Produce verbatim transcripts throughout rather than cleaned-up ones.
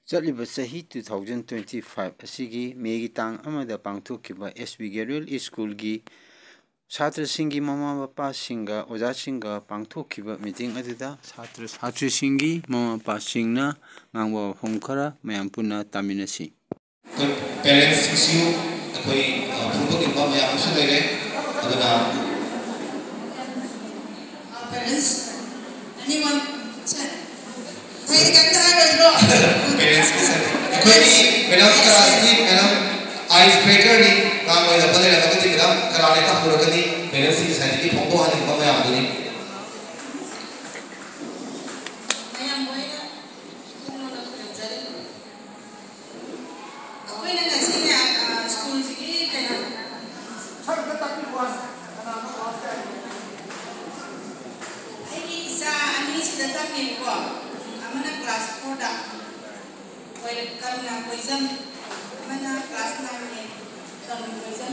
ꯆꯠꯂꯤꯕ ꯆꯍꯤ two thousand twenty five ꯑꯁꯤꯒꯤ ꯃꯦꯒꯤ ꯇꯥꯡ ꯑꯃꯗ ꯄꯥꯡꯊꯣꯛꯈꯤꯕ ꯑꯦꯁ ꯕꯤ ꯒꯦꯔꯨꯋꯦꯜ ꯁ꯭ꯀꯨꯜꯒꯤ ꯁꯥꯇ꯭ꯔꯁꯤꯡꯒꯤ ꯃꯃꯥ ꯃꯄꯥꯁꯤꯡꯒ ꯑꯣꯖꯥꯁꯤꯡꯒ ꯄꯥꯡꯊꯣꯛꯈꯤꯕ ꯃꯤꯇꯤꯡ ꯑꯗꯨꯗ ꯁꯥꯇ꯭ꯔ ꯁꯥꯇ꯭ꯔꯤꯁꯤꯡꯒꯤ ꯃꯃꯥ ꯃꯄꯥꯁꯤꯡꯅ ꯉꯥꯡꯕ ꯋꯥꯐꯝ ꯈꯔ ꯃꯌꯥꯝ ꯄꯨꯟꯅ ꯇꯥꯃꯤꯟꯅꯁꯤ꯫ ꯑꯩꯈꯣꯏ ꯄꯦꯔꯦꯟꯁꯁꯤꯡꯁꯨ ꯑꯩꯈꯣꯏ, ꯑ, ꯐꯣꯡꯗꯣꯛꯅꯤꯡꯕ ꯃꯌꯥꯝ ꯑꯃꯁꯨ ꯂꯩꯔꯦ꯫ ꯑꯗꯨꯅ parents, anyone? ꯁꯦ, ꯑꯩꯗꯤ ꯀꯩꯝꯇ ꯍꯥꯏꯔꯣꯏꯗ꯭ꯔꯣ? Parentsꯀꯤ side꯫ ꯑꯩꯈꯣꯏꯒꯤ madam ꯀꯔꯥꯁꯤꯗꯤ madam ice breakerꯅꯤ꯫ ꯉꯥꯡꯂꯣꯏꯗꯕ ꯂꯩꯔꯝꯃꯒꯗꯤ madam ꯀꯔꯥꯅ ꯍꯦꯛꯇ ꯍꯧꯔꯛꯀꯅꯤ꯫ Parentsꯀꯤ sideꯀꯤ ꯐꯣꯡꯗꯣꯛꯍꯟꯅꯤꯡꯕ ꯃꯌꯥꯝꯗꯨꯅꯤ꯫ ꯃꯌꯥꯝ ꯂꯣꯏꯅ ꯄꯨꯛꯅꯤꯡ ꯈꯨꯔꯨꯝꯖꯔꯤ꯫ ꯑꯩꯈꯣꯏꯅ ꯉꯁꯤꯅꯦ, ꯑ, ꯁ꯭ꯀꯨꯜꯁꯤꯒꯤ ꯀꯩꯅꯣ, ꯑꯩꯒꯤ ꯏꯆꯥ ꯑꯅꯤꯁꯤꯗ ꯇꯝꯃꯦꯕꯀꯣ, ꯑꯃꯅ class fourꯗ, ꯀꯔꯨꯅꯥ ꯀꯣꯏꯖꯝ, ꯑꯃꯅ class nineꯅꯦ, ꯇꯔꯨꯟ ꯀꯣꯏꯖꯝ,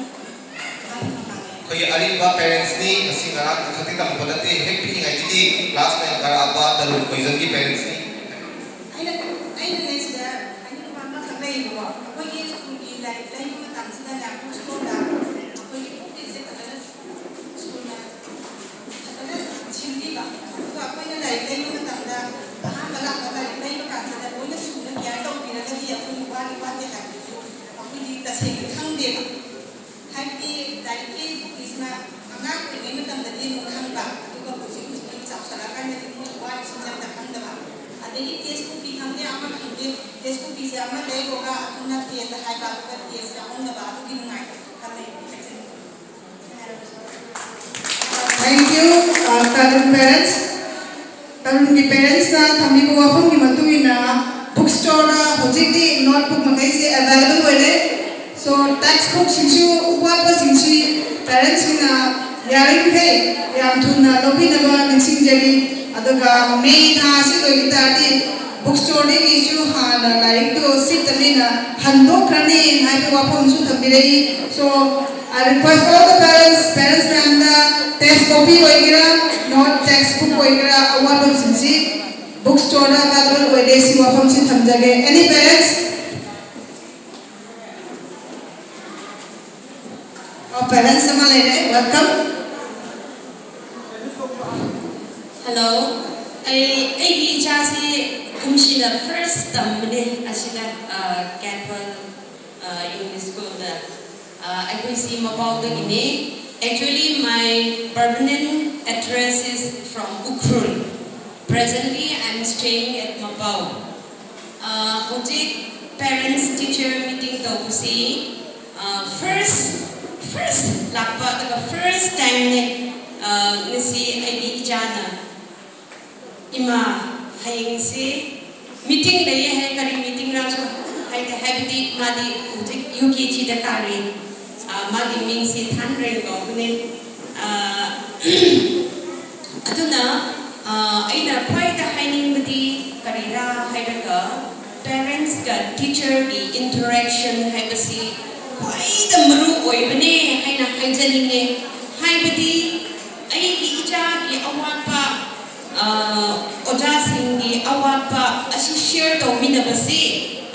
ꯃꯥꯒꯤ ꯃꯃꯥꯡꯅꯦ꯫ ꯑꯩꯈꯣꯏꯒꯤ ꯑꯔꯤꯕ parentsꯅꯤ, ꯃꯁꯤ ꯉꯔꯥꯡ ꯈꯛꯇꯤ ꯇꯝꯃꯛꯄ ꯅꯠꯇꯦ, ꯍꯦꯛ ꯄꯤꯛꯏꯉꯩꯗꯒꯤ class nine ꯀꯥꯔꯛꯑꯕ ꯇꯔꯨꯟ ꯀꯣꯏꯖꯝꯒꯤ parentsꯅꯤ꯫ ꯑꯩꯅ, ꯑꯩꯅꯅꯦ ꯁꯤꯗ ꯍꯥꯏꯅꯤꯡꯕ ꯑꯃꯈꯛ ꯂꯩꯌꯦꯕꯀꯣ꯫ ꯑꯩꯈꯣꯏꯒꯤ ꯁ꯭ꯀꯨꯜꯒꯤ ꯂꯥꯏꯔꯤꯛ ꯂꯩꯕ ꯃꯇꯝꯁꯤꯗꯅꯦ, book storeꯗ ꯑꯩꯈꯣꯏꯒꯤ bookꯀꯤꯁꯦ ꯐꯖꯅ ꯁ꯭ꯀꯨꯜꯅ ꯐꯖꯅ ꯁꯤꯟꯕꯤꯕ꯫ ꯑꯗꯨꯒ ꯑꯩꯈꯣꯏꯅ ꯂꯥꯏꯔꯤꯛ ꯂꯩꯕ ꯃꯇꯝꯗ ꯑꯍꯥꯟꯕ ꯂꯥꯛꯄ ꯂꯥꯏꯔꯤꯛ ꯂꯩꯕ ꯀꯥꯟꯁꯤꯗ ꯂꯣꯏꯅ ꯁꯨꯅ care ꯇꯧꯕꯤꯔꯒꯗꯤ ꯑꯩꯈꯣꯏꯅ ꯋꯥꯠꯂꯤ ꯋꯥꯠꯇꯦ ꯍꯥꯏꯕꯗꯨꯁꯨ ꯑꯩꯈꯣꯏꯗꯤ ꯇꯁꯦꯡꯅ ꯈꯪꯗꯦꯕ꯫ ꯍꯥꯏꯕꯗꯤ ꯂꯥꯏꯔꯤꯛꯀꯤ bookꯁꯤꯅ ꯑꯉꯥꯡ ꯑꯣꯏꯔꯤꯉꯩ ꯃꯇꯝꯗꯗꯤ ꯑꯗꯨꯝ ꯈꯪꯕ, ꯑꯗꯨꯒ ꯍꯧꯖꯤꯛ ꯍꯧꯖꯤꯛ ꯆꯥꯎꯁꯜꯂꯛꯑꯀꯥꯟꯗꯗꯤ ꯃꯣꯏ ꯋꯥꯔꯤꯁꯤꯡꯁꯦ ꯑꯝꯇ ꯈꯪꯗꯕ꯫ ꯑꯗꯒꯤ test copy ꯈꯪꯗꯦ, ꯑꯃ ꯈꯪꯗꯦ, test copyꯁꯦ ꯑꯃ ꯂꯩꯔꯨꯔꯒ ꯑꯗꯨ ꯅꯠꯇꯦꯗ ꯍꯥꯏꯕ, ꯑꯗꯨꯒ test ꯌꯥꯎꯍꯟꯗꯕ, ꯑꯗꯨꯒꯤ ꯅꯨꯡꯉꯥꯏꯇꯕ ꯈꯔ ꯂꯩ꯫ Thank you, uh, Tarun parents꯫ ꯇꯔꯨꯟꯒꯤ parentsꯅ ꯊꯝꯕꯤꯕ ꯋꯥꯐꯝꯒꯤ ꯃꯇꯨꯡ ꯏꯟꯅ, book storeꯗ ꯍꯧꯖꯤꯛꯇꯤ notebook ꯃꯈꯩꯁꯦ available ꯑꯣꯏꯔꯦ꯫ So, textbookꯁꯤꯡꯁꯨ ꯋꯥꯠꯄꯁꯤꯡꯁꯤ parentsꯁꯤꯡꯅ ꯌꯥꯔꯤꯃꯈꯩ ꯌꯥꯝ ꯊꯨꯅ ꯂꯧꯕꯤꯅꯕ ꯅꯤꯡꯁꯤꯡꯖꯔꯤ꯫ ꯑꯗꯨꯒ May ꯊꯥ ꯑꯁꯤ ꯂꯣꯏꯈꯤ ꯇꯥꯔꯗꯤ, book storeꯗꯒꯤꯁꯨ ꯍꯥꯟꯅ ꯂꯥꯏꯔꯤꯛꯇꯨ ꯁꯤꯠꯇꯕꯅꯤꯅ ꯍꯟꯗꯣꯛꯈ꯭ꯔꯅꯤ ꯍꯥꯏꯕ ꯋꯥꯐꯝꯁꯨ ꯊꯝꯕꯤꯔꯛꯏ꯫ So, I request all the parents, parents ꯃꯌꯥꯝꯗ text copy ꯑꯣꯏꯒꯦꯔꯥ, note textbook ꯑꯣꯏꯒꯦꯔꯥ, ꯑꯋꯥꯠꯄꯁꯤꯡꯁꯤ Book store available ꯑꯣꯏꯔꯦ꯫ ꯁꯤ ꯋꯥꯐꯝꯁꯤ ꯊꯝꯖꯒꯦ꯫ Any parents? ꯑꯣ, parents ꯑꯃ ꯂꯩꯔꯦ꯫ Welcome. Hello. ꯑꯩ ꯑꯩꯒꯤ ꯏꯆꯥꯁꯤ ꯀꯨꯝꯁꯤꯅ first ꯇꯝꯕꯅꯦ ꯑꯁꯤꯗ, ꯀꯦꯠꯋꯦꯜ English Schoolꯗ꯫ ꯑꯩꯈꯣꯏꯁꯤ ꯃꯄꯥꯎꯗꯒꯤꯅꯦ꯫ Actually, my permanent address is from Ukhrul. Presently, I'm staying at Mapao. ꯍꯧꯖꯤꯛ parents teacher meeting ꯇꯧꯕꯁꯤ first first ꯂꯥꯛꯄ, ꯑꯗꯨꯒ first timeꯅꯦ꯫ ꯉꯁꯤ ꯑꯩꯒꯤ ꯏꯆꯥꯅ, "ꯏꯃꯥ, ꯍꯌꯦꯡꯁꯦ meeting ꯂꯩꯌꯦ" ꯍꯥꯏ꯫ "ꯀꯔꯤ meetingꯔꯥꯁꯨ?" ꯍꯥꯏꯗꯦ, ꯍꯥꯏꯕꯗꯤ ꯃꯥꯗꯤ ꯍꯧꯖꯤꯛ UKGꯗ ꯀꯥꯔꯤ꯫ ꯃꯥꯒꯤ ꯃꯤꯡꯁꯤ ꯊꯥꯟꯔꯦꯟ ꯀꯧꯕꯅꯦ꯫ ꯑꯗꯨꯅ ꯑꯩꯅ ꯈ꯭ꯋꯥꯏꯗ ꯍꯥꯏꯅꯤꯡꯕꯗꯤ ꯀꯔꯤꯔꯥ ꯍꯥꯏꯔꯒ, parentsꯀ teacherꯒꯤ interaction ꯍꯥꯏꯕꯁꯤ ꯈ꯭ꯋꯥꯏꯗ ꯃꯔꯨ ꯑꯣꯏꯕꯅꯦ ꯍꯥꯏꯅ ꯍꯥꯏꯖꯅꯤꯡꯉꯦ꯫ ꯍꯥꯏꯕꯗꯤ ꯑꯩꯒꯤ ꯏꯆꯥꯒꯤ ꯑꯋꯥꯠꯄ, ꯑꯣꯖꯥꯁꯤꯡꯒꯤ ꯑꯋꯥꯠꯄ ꯑꯁꯤ share ꯇꯧꯃꯤꯟꯅꯕꯁꯤ,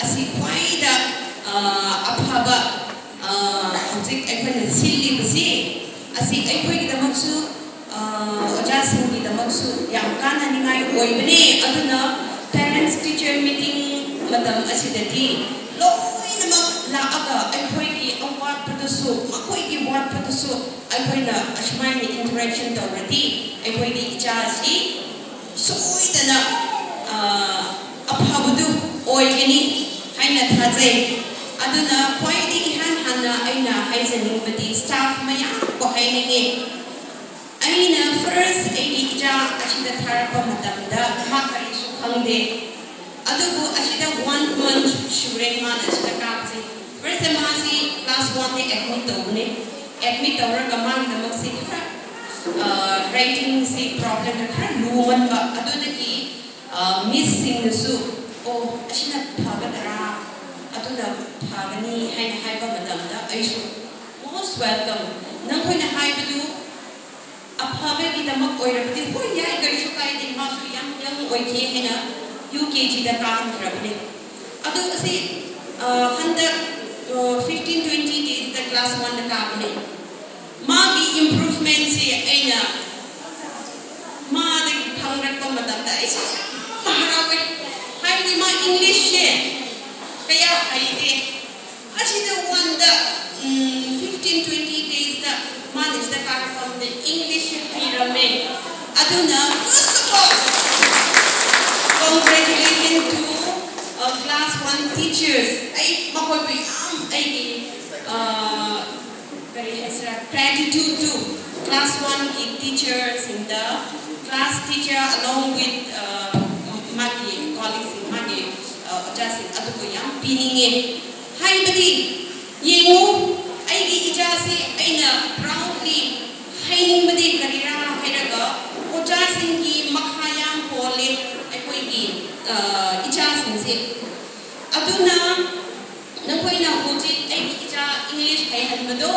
ꯑꯁꯤ ꯈ꯭ꯋꯥꯏꯗ ꯑꯐꯕ, ꯍꯧꯖꯤꯛ ꯑꯩꯈꯣꯏꯅ ꯁꯤꯜꯂꯤꯕꯁꯤ, ꯑꯁꯤ ꯑꯩꯈꯣꯏꯒꯤꯗꯃꯛꯁꯨ ꯑꯣꯖꯥꯁꯤꯡꯒꯤꯗꯃꯛꯁꯨ ꯌꯥꯝ ꯀꯥꯟꯅꯅꯤꯡꯉꯥꯏ ꯑꯣꯏꯕꯅꯤ꯫ ꯑꯗꯨꯅ parents teacher meeting ꯃꯇꯝ ꯑꯁꯤꯗꯗꯤ ꯂꯣꯏꯅꯃꯛ ꯂꯥꯛꯑꯒ ꯑꯩꯈꯣꯏꯒꯤ ꯑꯋꯥꯠꯄꯗꯨꯁꯨ, ꯃꯈꯣꯏꯒꯤ ꯋꯥꯠꯄꯗꯨꯁꯨ ꯑꯩꯈꯣꯏꯅ ꯑꯁꯨꯃꯥꯏꯅ interaction ꯇꯧꯔꯗꯤ ꯑꯩꯈꯣꯏꯒꯤ ꯏꯆꯥꯁꯤ ꯁꯣꯏꯗꯅ ꯑꯐꯕꯗꯨ ꯑꯣꯏꯒꯅꯤ ꯍꯥꯏꯅ ꯊꯥꯖꯩ꯫ ꯑꯗꯨꯅ ꯈ꯭ꯋꯥꯏꯗꯒꯤ ꯏꯍꯥꯟ ꯍꯥꯟꯅ ꯑꯩꯅ ꯍꯥꯏꯖꯅꯤꯡꯕꯗꯤ staff ꯃꯌꯥꯝꯕꯨ ꯍꯥꯏꯅꯤꯡꯉꯤ꯫ ꯑꯩꯅ first ꯑꯩꯒꯤ ꯏꯆꯥ ꯑꯁꯤꯗ ꯊꯥꯔꯛꯄ ꯃꯇꯝꯗ ꯃꯥ ꯀꯔꯤꯁꯨ ꯈꯪꯗꯦ꯫ ꯑꯗꯨꯕꯨ ꯑꯁꯤꯗ one month ꯁꯨꯔꯦ ꯃꯥꯅ ꯑꯁꯤꯗ ꯀꯥꯕꯁꯦ꯫ First ꯃꯥꯁꯤ class oneꯗ admit ꯇꯧꯕꯅꯦ꯫ Admit ꯇꯧꯔꯒ ꯃꯥꯒꯤꯗꯃꯛꯁꯦ ꯈꯔ writingꯁꯤ problemꯗ ꯈꯔ ꯂꯨꯃꯟꯕ꯫ ꯑꯗꯨꯗꯒꯤ missꯁꯤꯡꯅꯁꯨ, "ꯑꯣ, ꯑꯁꯤꯅ ꯐꯒꯗ꯭ꯔꯥ? ꯑꯗꯨꯅ ꯐꯒꯅꯤ" ꯍꯥꯏꯅ ꯍꯥꯏꯕ ꯃꯇꯝꯗ ꯑꯩꯁꯨ most welcome꯫ ꯅꯈꯣꯏꯅ ꯍꯥꯏꯕꯗꯨ ꯐꯕꯒꯤꯗꯃꯛ ꯑꯣꯏꯔꯕꯗꯤ ꯍꯣꯏ ꯌꯥꯏ, ꯀꯔꯤꯁꯨ ꯀꯥꯏꯗꯦ, ꯃꯥꯁꯨ ꯌꯥꯝ ꯌꯪ ꯑꯣꯏꯈꯤ ꯍꯥꯏꯅ ꯌꯨ ꯀꯦ ꯖꯤꯗ ꯀꯥꯍꯟꯈ꯭ꯔꯕꯅꯦ꯫ ꯑꯗꯨ ꯑꯁꯤ ꯍꯟꯗꯛ ꯐꯤꯐꯇꯤꯟ ꯇ꯭ꯋꯦꯟꯇꯤ ꯗꯦꯖꯇ ꯀ꯭ꯂꯥꯁ ꯋꯥꯟꯗ ꯀꯥꯕꯅꯦ꯫ ꯃꯥꯒꯤ ꯏꯝꯄ꯭ꯔꯨꯚꯃꯦꯟꯁꯤ ꯑꯩꯅ ꯃꯥꯗꯒꯤ ꯈꯪꯔꯛꯄ ꯃꯇꯝꯗ ꯑꯩꯁꯦ ꯌꯥꯝ ꯍꯔꯥꯎꯋꯦ꯫ ꯍꯥꯏꯕꯗꯤ ꯃꯥ ꯏꯪꯂꯤꯁꯁꯦ ꯀꯌꯥ ꯍꯩꯇꯦ꯫ ꯑꯁꯤꯗ ꯋꯥꯟꯗ ꯐꯤꯐꯇꯤꯟ ꯇ꯭ꯋꯦꯟꯇꯤ ꯗꯦꯖꯇ ꯃꯥꯅ ꯁꯤꯗ ꯀꯥꯔꯛꯄ ꯃꯇꯝꯗ ꯏꯪꯂꯤꯁꯁꯦ ꯍꯩꯔꯝꯃꯦ꯫ ꯑꯗꯨꯅ first of all, congratulations to class one teachers. ꯑꯩ ꯃꯈꯣꯏꯕꯨ ꯌꯥꯝ ꯑꯩꯒꯤ ꯀꯔꯤ ꯍꯥꯏꯁꯤꯔꯥ, gratitude to class one ꯒꯤ ꯇꯤꯆꯔꯁꯤꯡꯗ, class teacher along with ꯃꯥꯒꯤ ꯀꯣꯂꯤꯛꯁꯤꯡ, ꯃꯥꯒꯤ ꯑꯣꯖꯥꯁꯤꯡ ꯑꯗꯨꯕꯨ ꯌꯥꯝ ꯄꯤꯅꯤꯡꯉꯦ꯫ ꯍꯥꯏꯕꯗꯤ ꯌꯦꯡꯉꯨ, ꯑꯩꯒꯤ ꯏꯆꯥꯁꯤ ꯑꯩꯅ ꯄ꯭ꯔꯥꯎꯗꯂꯤ ꯍꯥꯏꯅꯤꯡꯕꯗꯤ ꯀꯔꯤꯔꯥ ꯍꯥꯏꯔꯒ, ꯑꯣꯖꯥꯁꯤꯡꯒꯤ ꯃꯈꯥ ꯌꯥꯝ ꯄꯣꯜꯂꯦ ꯑꯩꯈꯣꯏꯒꯤ ꯏꯆꯥꯁꯤꯡꯁꯦ꯫ ꯑꯗꯨꯅ ꯅꯈꯣꯏꯅ ꯍꯧꯖꯤꯛ ꯑꯩꯒꯤ ꯏꯆꯥ ꯏꯪꯂꯤꯁ ꯍꯩꯍꯟꯕꯗꯣ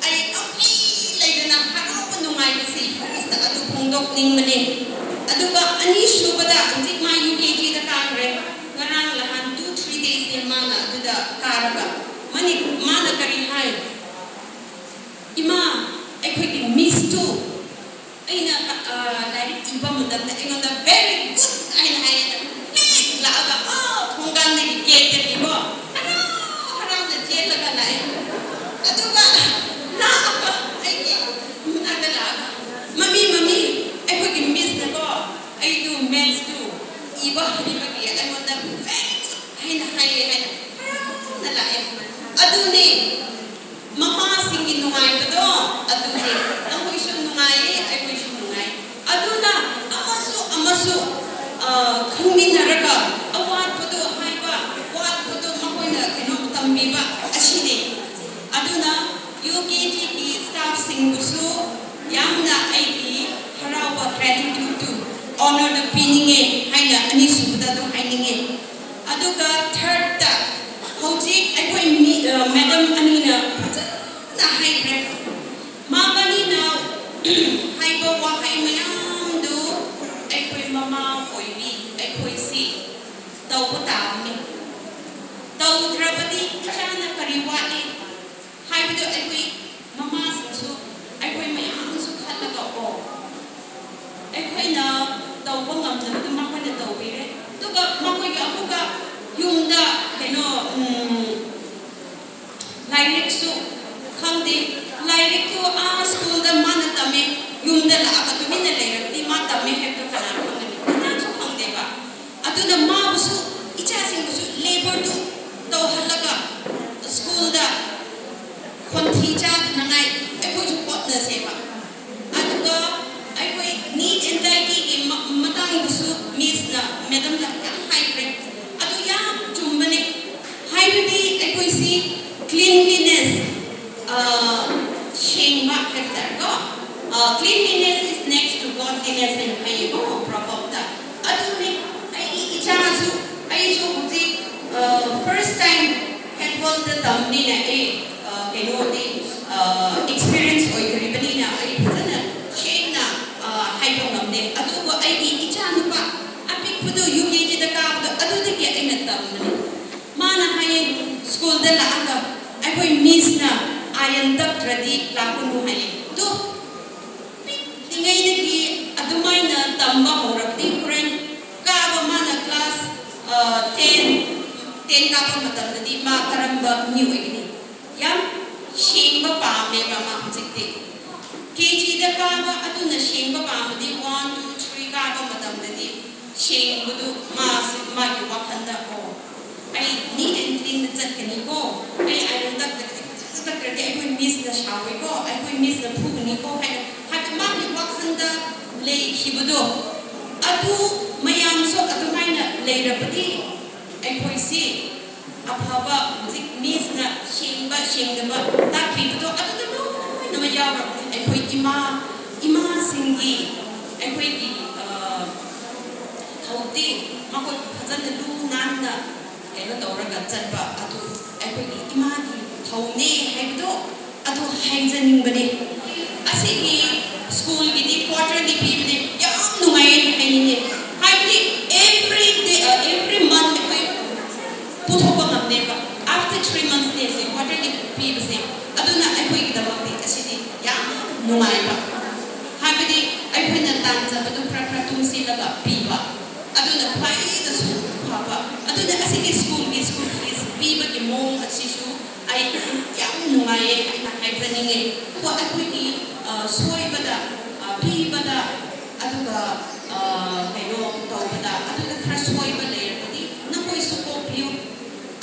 ꯑꯩ ꯀꯝꯄ꯭ꯂꯤꯠ ꯂꯩꯗꯅ ꯍꯔꯥꯎꯕ ꯅꯨꯡꯉꯥꯏꯕꯁꯤ ꯐꯥꯔꯁꯇ ꯑꯗꯨ ꯐꯣꯡꯗꯣꯛꯅꯤꯡꯕꯅꯦ꯫ ꯑꯗꯨꯒ ꯑꯅꯤꯁꯨꯕꯗ ꯍꯧꯖꯤꯛ ꯃꯥ ꯌꯨ ꯀꯦ ꯖꯤꯗ ꯀꯥꯈ꯭ꯔꯦ꯫ ꯉꯔꯥꯡ ꯅꯍꯥꯟ two three days ꯅꯦ ꯃꯥꯅ ꯑꯗꯨꯗ ꯀꯥꯔꯒ ꯃꯅꯤ ꯃꯥꯅ ꯀꯔꯤ ꯍꯥꯏ? "ꯏꯃꯥ, ꯑꯩꯈꯣꯏꯒꯤ ꯃꯤꯁꯇꯨ ꯑꯩꯅ ꯂꯥꯏꯔꯤꯛ ꯏꯕ ꯃꯇꯝꯗ ꯑꯩꯉꯣꯟꯗ very good ꯍꯥꯏꯅ ꯍꯥꯏꯌꯦ꯫ ꯍꯦꯛ ꯂꯥꯛꯑꯒ ꯑꯥ ꯊꯣꯡꯒꯥꯟꯗꯒꯤ ꯀꯦꯛꯇꯒꯤꯀꯣ ꯍꯔꯥꯎ ꯍꯔꯥꯎꯅ ꯆꯦꯜꯂꯒ ꯂꯥꯛꯑꯦ꯫ ꯑꯗꯨꯒ ꯂꯥꯛꯑꯒ ꯑꯩꯒꯤ ꯃꯅꯥꯛꯇ ꯂꯥꯛꯑꯒ, "ꯃꯃꯤ, ꯃꯃꯤ, ꯑꯩꯈꯣꯏꯒꯤ ꯃꯤꯁꯅꯀꯣ ꯑꯩꯗꯨ ꯃꯦꯠꯁꯇꯨ ꯏꯕ ꯍꯩꯕꯒꯤ ꯑꯩꯉꯣꯟꯗ very good ꯍꯥꯏꯅ ꯍꯥꯏꯌꯦ" ꯍꯥꯏꯅ ꯍꯔꯥꯎꯅ ꯂꯥꯛꯑꯦ꯫ ꯑꯗꯨꯅꯤ ꯃꯃꯥꯁꯤꯡꯒꯤ ꯅꯨꯡꯉꯥꯏꯕꯗꯣ꯫ ꯑꯗꯨꯅꯦ ꯅꯈꯣꯏꯁꯨ ꯅꯨꯡꯉꯥꯏꯌꯦ, ꯑꯩꯈꯣꯏꯁꯨ ꯅꯨꯡꯉꯥꯏ꯫ ꯑꯗꯨꯅ ꯑꯃꯁꯨ ꯑꯃꯁꯨ ꯈꯪꯃꯤꯟꯅꯔꯒ ꯑꯋꯥꯠꯄꯗꯣ ꯍꯥꯏꯕ, ꯋꯥꯠꯄꯗꯣ ꯃꯈꯣꯏꯅ ꯀꯩꯅꯣ ꯇꯝꯕꯤꯕ ꯑꯁꯤꯅꯦ꯫ ꯑꯗꯨꯅ ꯌꯨ ꯀꯦ ꯖꯤꯒꯤ ꯁ꯭ꯇꯥꯐꯁꯤꯡꯕꯨꯁꯨ ꯌꯥꯝꯅ ꯑꯩꯒꯤ ꯍꯔꯥꯎꯕ gratitude to honour ꯗ ꯄꯤꯅꯤꯡꯉꯦ ꯍꯥꯏꯅ ꯑꯅꯤꯁꯨꯕꯗ ꯑꯗꯨꯝ ꯍꯥꯏꯅꯤꯡꯉꯦ꯫ ꯑꯗꯨꯒ ꯊꯥꯔꯠꯇ ꯍꯧꯖꯤꯛ ꯑꯩꯈꯣꯏ ꯃꯤ ꯃꯦꯗꯝ ꯑꯅꯤꯅ ꯐꯖꯅ ꯍꯥꯏꯈ꯭ꯔꯦ꯫ ꯃꯥꯕꯅꯤꯅ ꯇꯧꯕ ꯇꯥꯕꯅꯤ꯫ ꯇꯧꯗ꯭ꯔꯕꯗꯤ ꯏꯆꯥꯅ ꯀꯔꯤ ꯋꯥꯠꯂꯤ ꯍꯥꯏꯕꯗꯨ ꯑꯩꯈꯣꯏ ꯃꯃꯥꯁꯤꯡꯁꯨ, ꯑꯩꯈꯣꯏ ꯃꯌꯥꯝꯁꯨ ꯈꯜꯂꯒ, ꯑꯣ, ꯑꯩꯈꯣꯏꯅ ꯇꯧꯕ ꯉꯝꯗꯕꯗꯨ ꯃꯈꯣꯏꯅ ꯇꯧꯕꯤꯔꯦ꯫ ꯑꯗꯨꯒ ꯃꯈꯣꯏꯒꯤ ꯑꯃꯨꯛꯀ ꯌꯨꯝꯗ ꯀꯩꯅꯣ, ꯎꯝ, ꯂꯥꯏꯔꯤꯛꯁꯨ ꯈꯪꯗꯦ꯫ ꯂꯥꯏꯔꯤꯛꯇꯨ ꯑꯥ ꯁ꯭ꯀꯨꯜꯗ ꯃꯥꯅ ꯇꯝꯃꯦ, ꯌꯨꯝꯗ ꯂꯥꯛꯑꯒ ꯇꯨꯃꯤꯟꯅ ꯂꯩꯔꯕꯗꯤ ꯃꯥ ꯇꯝꯃꯦ ꯍꯥꯏꯕꯗꯨ ꯀꯅꯥ ꯈꯪꯒꯅꯤ? ꯀꯅꯥꯁꯨ ꯈꯪꯗꯦꯕ꯫ ꯑꯗꯨꯅ ꯃꯥꯕꯨꯁꯨ, ꯏꯆꯥꯁꯤꯡꯕꯨꯁꯨ ꯂꯦꯕꯔꯗꯨ ꯇꯧꯍꯜꯂꯒ ꯁ꯭ꯀꯨꯜꯗ ꯈꯣꯟꯊꯤ ꯆꯥꯗꯅꯉꯥꯏ ꯑꯩꯈꯣꯏꯁꯨ ꯍꯣꯠꯅꯁꯦꯕ꯫ ꯑꯗꯨꯒ ꯑꯩꯈꯣꯏ ꯅꯤꯠ ꯑꯦꯟ ꯇꯥꯏꯗꯤꯒꯤ ꯃ-, ꯃꯇꯥꯡꯗꯁꯨ ꯃꯤꯁꯅ, ꯃꯦꯗꯝꯅ ꯌꯥꯝ ꯍꯥꯏꯈ꯭ꯔꯦ꯫ ꯑꯗꯨ ꯌꯥꯝ ꯆꯨꯝꯕꯅꯦ꯫ ꯍꯥꯏꯕꯗꯤ ꯑꯩꯈꯣꯏꯁꯤ cleanliness, ꯑ, ꯁꯦꯡꯕ ꯍꯥꯏꯕ ꯇꯥꯔꯦꯀꯣ꯫ ꯑ, "Cleanliness is next to godliness" ꯍꯥꯏꯅ ꯍꯥꯏꯌꯦꯀꯣ ꯄ꯭ꯔꯣꯚꯔꯕꯇ꯫ ꯑꯗꯨꯅꯦ, ꯑꯩꯒꯤ ꯏꯆꯥꯁꯨ, ꯑꯩꯁꯨ ꯍꯧꯖꯤꯛ, ꯑ, first time ꯍꯦꯠꯋꯜꯗ ꯇꯝꯕꯅꯤꯅ ꯑꯩ, ꯑ, ꯀꯩꯅꯣꯗꯤ, ꯑ, experience ꯑꯣꯏꯗ꯭ꯔꯤꯕꯅꯤꯅ ꯑꯩ ꯐꯖꯅ ꯁꯦꯡꯅ, ꯑ, ꯍꯥꯏꯕ ꯉꯝꯗꯦ꯫ ꯑꯗꯨꯕꯨ ꯑꯩꯒꯤ ꯏꯆꯥꯅꯨꯄꯥ ꯑꯄꯤꯛꯄꯗꯣ ꯌꯨ ꯀꯦ ꯖꯤꯗ ꯀꯥꯕꯗꯣ ꯑꯗꯨꯗꯒꯤ ꯑꯩꯅ ꯇꯝꯕꯅꯤ꯫ ꯃꯥꯅ ꯍꯥꯏꯌꯦ, ꯁ꯭ꯀꯨꯜꯗ ꯂꯥꯛꯑꯒ ꯑꯩꯈꯣꯏ ꯃꯤꯁꯅ ꯑꯥꯏꯔꯟ ꯇꯛꯇ꯭ꯔꯗꯤ ꯂꯥꯛꯀꯅꯨ ꯍꯥꯏꯌꯦ꯫ ꯑꯗꯨ ꯄꯤꯛꯂꯤꯉꯩꯗꯒꯤ ꯑꯗꯨꯃꯥꯏꯅ ꯇꯝꯕ ꯍꯧꯔꯕꯗꯤ ꯍꯣꯔꯦꯟ ꯀꯥꯕ ꯃꯥꯅ ꯀ꯭ꯂꯥꯁ, ꯑ, ꯇꯦꯟ, ꯇꯦꯟ ꯀꯥꯕ ꯃꯇꯝꯗꯗꯤ ꯃꯥ ꯀꯔꯝꯕ ꯃꯤ ꯑꯣꯏꯒꯅꯤ? ꯌꯥꯝ ꯁꯦꯡꯕ ꯄꯥꯝꯃꯦꯕ ꯃꯥ ꯍꯧꯖꯤꯛꯇꯤ꯫ ꯀꯦ ꯖꯤꯗ ꯀꯥꯕ ꯑꯗꯨꯅ ꯁꯦꯡꯕ ꯄꯥꯝꯕꯗꯤ ꯋꯥꯟ, ꯇꯨ, ꯊ꯭ꯔꯤ ꯀꯥꯕ ꯃꯇꯝꯗꯗꯤ ꯁꯦꯡꯕꯗꯨ ꯃꯥꯁꯤ, ꯃꯥꯒꯤ ꯋꯥꯈꯜꯗ, "ꯑꯣ, ꯑꯩ ꯅꯤꯠ ꯑꯦꯟ ꯀ꯭ꯂꯤꯟꯗ ꯆꯠꯀꯅꯤꯀꯣ, ꯑꯩ ꯑꯥꯏꯔꯟ ꯇꯛꯇ꯭ꯔꯗꯤ, ꯐꯖꯅ ꯇꯛꯇ꯭ꯔꯗꯤ ꯑꯩꯈꯣꯏ ꯃꯤꯁꯅ ꯁꯥꯎꯋꯦꯀꯣ, ꯑꯩꯈꯣꯏ ꯃꯤꯁꯅ ꯐꯨꯒꯅꯤꯀꯣ" ꯍꯥꯏꯅ ꯍꯥꯏꯕ ꯃꯥꯒꯤ ꯋꯥꯈꯜꯗ ꯂꯩꯈꯤꯕꯗꯣ, ꯑꯗꯨ ꯃꯌꯥꯝꯁꯨ ꯑꯗꯨꯃꯥꯏꯅ ꯂꯩꯔꯕꯗꯤ ꯑꯩꯈꯣꯏꯁꯤ ꯑꯐꯕ, ꯍꯧꯖꯤꯛ ꯃꯤꯁꯅ ꯁꯦꯡꯕ ꯁꯦꯡꯗꯕ ꯇꯥꯛꯄꯤꯕꯗꯣ ꯑꯗꯨꯗ ꯂꯣꯏꯅꯃꯛ ꯌꯥꯎꯔꯕꯅꯤ꯫ ꯑꯩꯈꯣꯏ ꯏꯃꯥ, ꯏꯃꯥꯁꯤꯡꯒꯤ, ꯑꯩꯈꯣꯏꯒꯤ, ꯑ, ꯊꯧꯗꯤ ꯃꯈꯣꯏ ꯐꯖꯅ ꯂꯨ ꯅꯥꯟꯅ ꯀꯩꯅꯣ ꯇꯧꯔꯒ ꯆꯠꯄ ꯑꯗꯨ ꯑꯩꯈꯣꯏꯒꯤ ꯏꯃꯥꯒꯤ ꯊꯧꯅꯦ ꯍꯥꯏꯕꯗꯣ ꯑꯗꯨ ꯍꯥꯏꯖꯅꯤꯡꯕꯅꯦ꯫ ꯑꯁꯤꯒꯤ ꯁ꯭ꯀꯨꯜꯒꯤꯗꯤ ꯀ꯭ꯋꯥꯇꯔꯂꯤ ꯄꯤꯕꯅꯦ, ꯌꯥꯝ ꯅꯨꯡꯉꯥꯏꯌꯦ ꯍꯥꯏꯅꯤꯡꯉꯦ꯫ ꯍꯥꯏꯕꯗꯤ every day, uh, every month Three monthsꯅꯦ ꯁꯦ quarterly ꯄꯤꯕꯁꯦ꯫ ꯑꯗꯨꯅ ꯑꯩꯈꯣꯏꯒꯤꯗꯃꯛꯇꯤ ꯑꯁꯤꯗꯤ ꯌꯥꯝ ꯅꯨꯡꯉꯥꯏꯕ, ꯍꯥꯏꯕꯗꯤ ꯑꯩꯈꯣꯏꯅ ꯇꯥꯟꯖꯕꯗꯨ ꯈꯔ ꯈꯔ ꯇꯨꯡꯁꯤꯜꯂꯒ ꯄꯤꯕ, ꯑꯗꯨꯅ ꯈ꯭ꯋꯥꯏꯗꯁꯨ ꯐꯕ꯫ ꯑꯗꯨꯅ ꯑꯁꯤꯒꯤ schoolꯒꯤ school fees ꯄꯤꯕꯒꯤ ꯃꯑꯣꯡ ꯑꯁꯤꯁꯨ ꯑꯩ ꯌꯥꯝ ꯅꯨꯡꯉꯥꯏꯌꯦ ꯍꯥꯏꯅ ꯍꯥꯏꯖꯅꯤꯡꯉꯦ꯫ ꯑꯗꯨꯒ ꯑꯩꯈꯣꯏꯒꯤ ꯑ, ꯁꯣꯏꯕꯗ, ꯑ, ꯄꯤꯕꯗ, ꯑꯗꯨꯒ ꯑ, ꯀꯩꯅꯣ ꯇꯧꯕꯗ, ꯑꯗꯨꯗ ꯈꯔ ꯁꯣꯏꯕ ꯂꯩꯔꯕꯗꯤ ꯅꯈꯣꯏꯁꯨ ꯀꯣꯛꯄꯤꯌꯨ꯫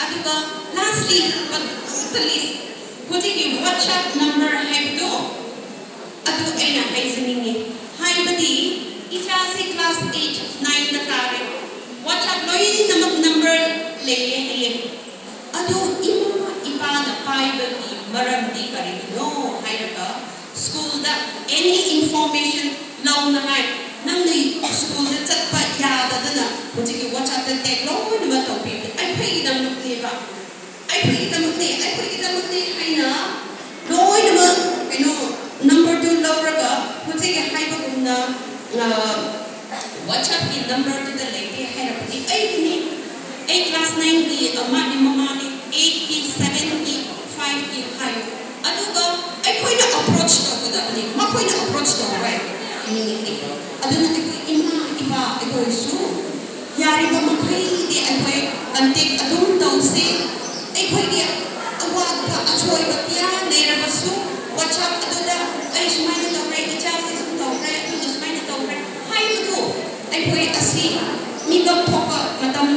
ꯑꯗꯨꯒ lastly but not the least, ꯍꯧꯖꯤꯛꯀꯤ WhatsApp number ꯍꯥꯏꯕꯗꯣ ꯑꯗꯨ ꯑꯩꯅ ꯍꯥꯏꯖꯅꯤꯡꯉꯤ꯫ ꯍꯥꯏꯕꯗꯤ ꯏꯆꯥꯁꯤ class eight nineꯗ ꯀꯥꯔꯦ, WhatsApp ꯂꯣꯏꯅꯃꯛ number ꯂꯩꯌꯦ ꯍꯥꯏꯌꯦ꯫ ꯑꯗꯨ ꯏꯃꯥ ꯏꯄꯥꯅ ꯄꯥꯏꯕꯒꯤ ꯃꯔꯝꯗꯤ ꯀꯔꯤꯒꯤꯅꯣ ꯍꯥꯏꯔꯒ, schoolꯗ any information ꯂꯧꯅꯉꯥꯏ, ꯅꯪꯅ schoolꯗ ꯆꯠꯄ ꯌꯥꯗꯗꯅ ꯍꯧꯖꯤꯛꯀꯤ WhatsAppꯇ tag ꯂꯣꯏꯅꯃꯛ ꯇꯧꯕꯤꯕ ꯑꯩꯈꯣꯏꯒꯤꯗꯃꯛꯅꯦꯕ꯫ ꯑꯩꯈꯣꯏꯒꯤꯗꯃꯛꯅꯦ, ꯑꯩꯈꯣꯏꯒꯤꯗꯃꯛꯅꯦ ꯍꯥꯏꯅ ꯂꯣꯏꯅꯃꯛ ꯀꯩꯅꯣ numberꯗꯨ ꯂꯧꯔꯒ ꯍꯧꯖꯤꯛꯀꯤ ꯍꯥꯏꯕꯒꯨꯝꯅ, ꯑ, WhatsAppꯀꯤ numberꯗꯨꯗ ꯂꯩꯇꯦ ꯍꯥꯏꯔꯕꯗꯤ ꯑꯩꯒꯤꯅꯤ, ꯑꯩ class nineꯒꯤ, ꯑ, ꯃꯥꯒꯤ ꯃꯃꯥꯅꯤ, eightꯀꯤ, sevenꯒꯤ, fiveꯀꯤ ꯍꯥꯏꯌꯨ꯫ ꯑꯗꯨꯒ ꯑꯩꯈꯣꯏꯅ approach ꯇꯧꯒꯗꯕꯅꯤ, ꯃꯈꯣꯏꯅ approach ꯇꯧꯔꯣꯏ꯫ ꯑꯗꯨꯅ ꯑꯩꯈꯣꯏ ꯏꯃꯥ ꯏꯄꯥ ꯑꯩꯈꯣꯏꯁꯨ ꯌꯥꯔꯤꯕ ꯃꯈꯩꯗꯤ ꯑꯩꯈꯣꯏ contact ꯑꯗꯨꯝ ꯇꯧꯁꯤ꯫ ꯑꯩꯈꯣꯏꯒꯤ ꯑꯋꯥꯠꯄ ꯑꯁꯣꯏꯕ ꯀꯌꯥ ꯂꯩꯔꯕꯁꯨ WhatsApp ꯑꯗꯨꯗ ꯑꯩ ꯁꯨꯃꯥꯏꯅ ꯇꯧꯔꯦ, ꯏꯆꯥꯁꯦ ꯁꯨꯝ ꯇꯧꯈ꯭ꯔꯦ, ꯑꯗꯨꯅ ꯁꯨꯃꯥꯏꯅ ꯇꯧꯈ꯭ꯔꯦ ꯍꯥꯏꯕꯗꯨ ꯑꯩꯈꯣꯏ ꯑꯁꯤ ꯃꯤꯀꯞ ꯊꯣꯛꯄ ꯃꯇꯝ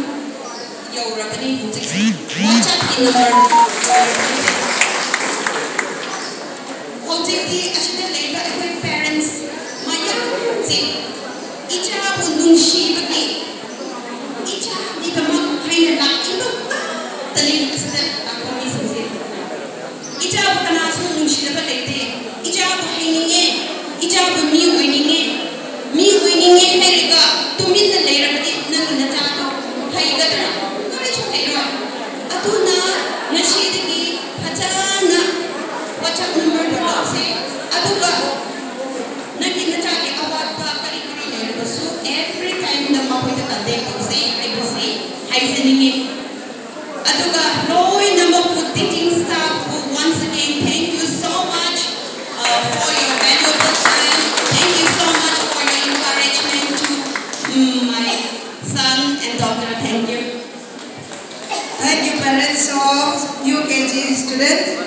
ꯌꯧꯔꯕꯅꯤ ꯍꯧꯖꯤꯛꯁꯦ꯫ WhatsAppꯀꯤ number ꯍꯧꯖꯤꯛꯇꯤ ꯑꯁꯤꯗ ꯂꯩꯕ ꯑꯩꯈꯣꯏ parents ꯃꯌꯥꯝꯁꯦ ꯏꯆꯥꯕꯨ ꯅꯨꯡꯁꯤꯕꯒꯤ, ꯏꯆꯥꯒꯤꯗꯃꯛ ꯍꯥꯏꯅ ꯂꯥꯛꯏꯕ ꯉꯥꯛꯇꯅꯤ ꯑꯁꯤꯗ ꯂꯥꯛꯄ ꯃꯤꯁꯤꯡꯁꯦ꯫ ꯏꯆꯥꯕꯨ ꯀꯅꯥꯁꯨ ꯅꯨꯡꯁꯤꯗꯕ ꯂꯩꯇꯦ꯫ ꯏꯆꯥꯕꯨ ꯍꯩꯅꯤꯡꯉꯦ, ꯏꯆꯥꯕꯨ ꯃꯤ ꯑꯣꯏꯅꯤꯡꯉꯦ, ꯃꯤ ꯑꯣꯏꯅꯤꯡꯉꯦ ꯍꯥꯏꯔꯒ ꯇꯨꯃꯤꯟꯅ ꯂꯩꯔꯕꯗꯤ ꯅꯪꯒꯤ ꯅꯆꯥꯗꯣ ꯍꯩꯒꯗ꯭ꯔꯥ? ꯀꯔꯤꯁꯨ ꯍꯩꯔꯣꯏ꯫ ꯑꯗꯨꯅ ꯉꯁꯤꯗꯒꯤ ꯐꯖꯅ WhatsApp numberꯗꯨ ꯂꯧꯁꯦ, ꯑꯗꯨꯒ ꯅꯪꯒꯤ ꯅꯆꯥꯒꯤ ꯑꯋꯥꯠꯄ ꯀꯔꯤ Students,